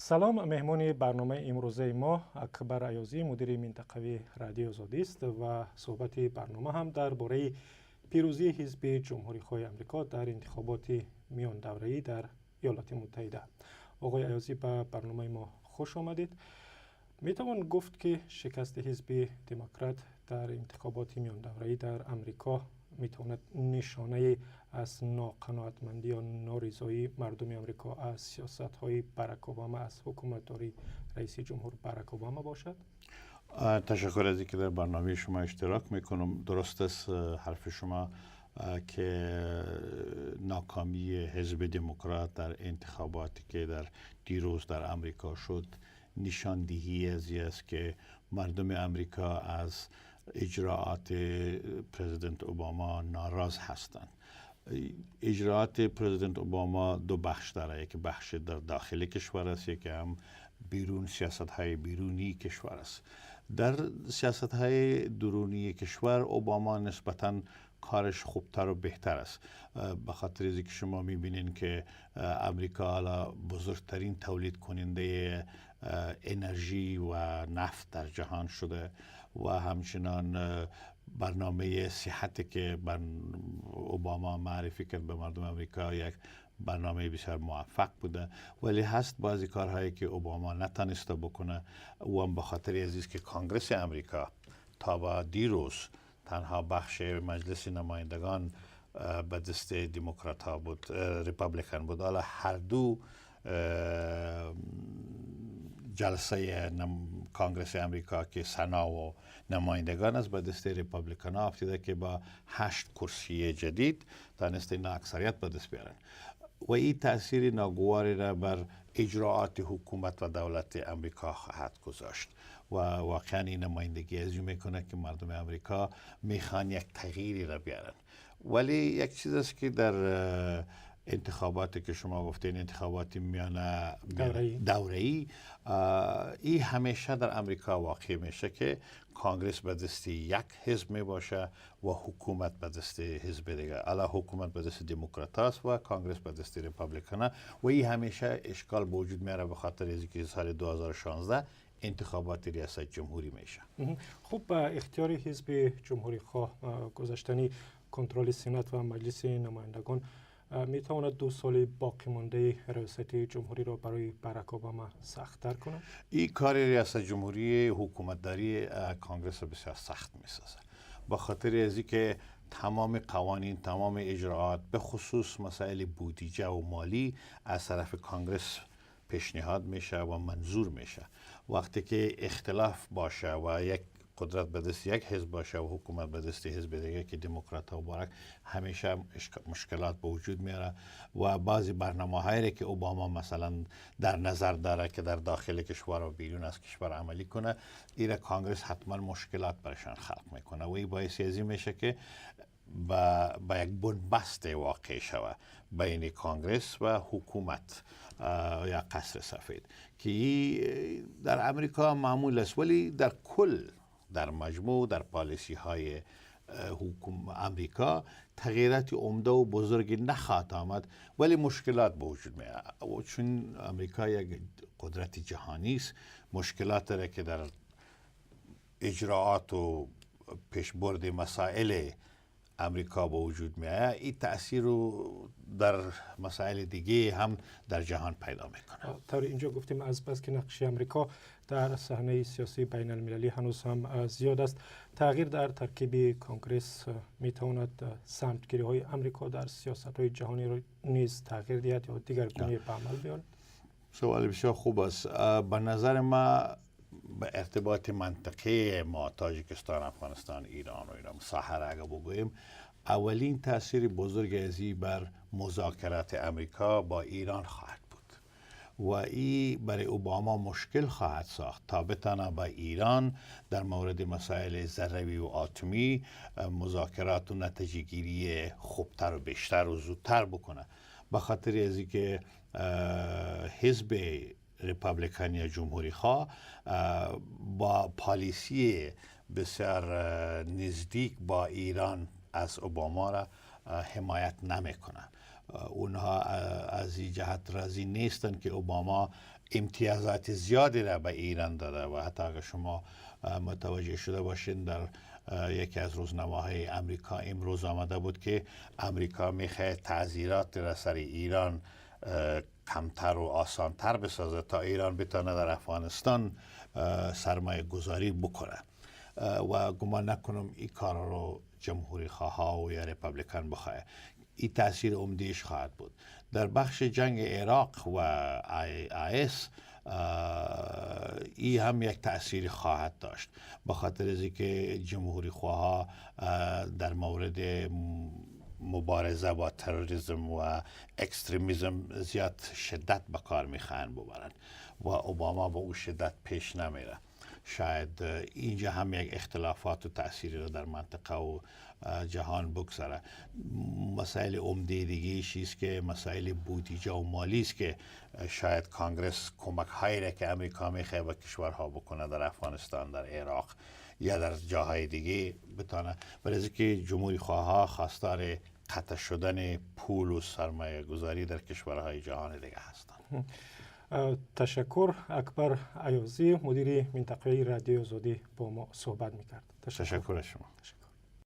سلام، مهمان برنامه امروزه ما اکبر ایازی، مدیر منطقوی رادیو آزادی است و صحبت برنامه هم درباره پیروزی حزب جمهوری خواه امریکا در انتخابات میان دوره‌ای در ایالات متحده. آقای ایازی، به برنامه ما خوش آمدید. می توان گفت که شکست حزب دموکرات در انتخابات میان دوره‌ای در امریکا میتواند نشانه از ناقناعتمندی یا نارضایی مردم امریکا از سیاست های باراک اوباما، از حکومتداری رئیس جمهور باراک اوباما باشد؟ تشکر از اینکه در برنامه شما اشتراک میکنم. درست است حرف شما که ناکامی حزب دموکرات در انتخاباتی که در دیروز در امریکا شد، نشاندهی از است که مردم امریکا از اجراعات پرزیدنت اوباما ناراض هستند. اجراعات پرزیدنت اوباما دو بخش داره: یک بخش در داخل کشور است، یکی هم بیرون، سیاست های بیرونی کشور است. در سیاست های درونی کشور، اوباما نسبتا کارش خوبتر و بهتر است، به خاطر از که شما میبینین که امریکا حالا بزرگترین تولید کننده انرژی و نفت در جهان شده و همچنان برنامه صحت که اوباما معرفی کرد به مردم امریکا، یک برنامه بسیار موفق بوده. ولی هست بعضی کارهایی که اوباما نتانسته بکنه و هم به خاطر ازیست که کانگرس امریکا تا با دیروز تنها بخش مجلس نمایندگان به دست دموکرات ها بود، Republican بود. حالا هر دو جلسه کانگرس امریکا که سنا و نمایندگان است، به دست Republican ها افتیده که با 8 کرسی جدید تانست اینا اکثریت به دست بیارن و این تاثیر ناگواری را بر اجراعات حکومت و دولت امریکا خواهد گذاشت و واقعا این نمایندگی از میکنه که مردم امریکا میخوان یک تغییری را بیارن. ولی یک چیز است که در انتخاباتی که شما گفتین، انتخابات میانه دوره‌ای، این همیشه در امریکا واقع میشه که کانگرس به دست یک حزب می باشه و حکومت به دست حزب دیگه. حالا حکومت به دست دموکرات است و کانگرس به دست Republican و این همیشه اشکال به وجود میاره، به خاطر از که سال 2016 انتخابات ریاست جمهوری میشه. خب، به اختیار حزب جمهوری خواه گذاشتنی کنترل سنات و مجلس نمایندگان می تواند 2 سال باقی مانده ریاست جمهوری را برای باراک اوباما سختتر کند؟ این کار ریاست جمهوری، حکومتداری کانگرس بسیار سخت می سازه، به خاطر از که تمام قوانین، تمام اجراعات، به خصوص مسائل بودجه و مالی از طرف کانگرس پیشنهاد میشه و منظور میشه. وقتی که اختلاف باشه و یک قدرت به دست یک حزب باشه و حکومت به دست حزب دیگه که دموکرات و باراک، همیشه مشکلات به وجود میاره و بعضی برنامه هایی که اوباما مثلا در نظر داره که در داخل کشور و بیرون از کشور عملی کنه، ایره کانگرس حتما مشکلات برشان خلق میکنه و این باعث ازی میشه که با یک بنبست واقع شود بین کانگرس و حکومت یا قصر سفید که در امریکا معمول است. ولی در کل، در مجموع، در پالیسی های حکومت امریکا تغییرات عمده و بزرگی نخواهد آمد، ولی مشکلات به وجود می، چون امریکا یک قدرت جهانی است، مشکلات را که در اجراعات و پیشبرد مسائل امریکا به وجود می آید، این تاثیر رو در مسائل دیگه هم در جهان پیدا میکنه. طور اینجا گفتیم، از بس که نقش امریکا در صحنه سیاسی بین المللی هنوز هم زیاد است، تغییر در ترکیب کانگرس می تواند سمتگیری های امریکا در سیاست های جهانی را نیز تغییر دهد یا دیگرگونی به عمل بیارد؟ سوال بسیار خوب است. به نظر ما به ارتباط منطقه ما، تاجیکستان، افغانستان، ایران و ایران ساحه اگر بگوییم، اولین تاثیر بزرگ ازی بر مذاکرات امریکا با ایران خواهد بود و ای برای اوباما مشکل خواهد ساخت تا بتانه با ایران در مورد مسائل ذروی و اتمی مذاکرات و نتیجه گیری خوبتر و بیشتر و زودتر بکنه، به خاطر از که حزب Republican یا جمهوری خواه با پالیسی بسیار نزدیک با ایران از اوباما را حمایت نمیکنه. اونها از این جهت راضی نیستن که اوباما امتیازات زیادی را به ایران داده و حتی اگر شما متوجه شده باشین، در یکی از روزنامه های امریکا امروز آمده بود که امریکا میخواد تعزیرات را سر ایران کمتر و آسانتر بسازه تا ایران بتانه در افغانستان سرمایه گذاری بکنه و گمان نکنم این کار رو جمهوری خواه و یا Republican بخواه. این تاثیر عمدیش خواهد بود. در بخش جنگ عراق و IS، ای هم یک تاثیر خواهد داشت، به خاطر از که جمهوری خواه در مورد مبارزه با تروریسم و extremism زیاد شدت به کار میخواهند ببرند و اوباما با او شدت پیش نمیره. شاید اینجا هم یک اختلافات و تأثیری رو در منطقه و جهان بگذاره. مسائل عمده دیگه است که مسائل بودجه و مالی است که شاید کانگرس کمک هایی را که امریکا میخواه به کشورها بکنه، در افغانستان، در عراق یا در جاهای دیگه بتانه، برای که جمهوری خواه خواستار قطع شدن پول و سرمایه گذاری در کشورهای جهان دیگه هستند. تشکر. اکبر ایازی، مدیر منطقه رادیو آزادی، با ما صحبت میکرد. تشکر شما. تشکر.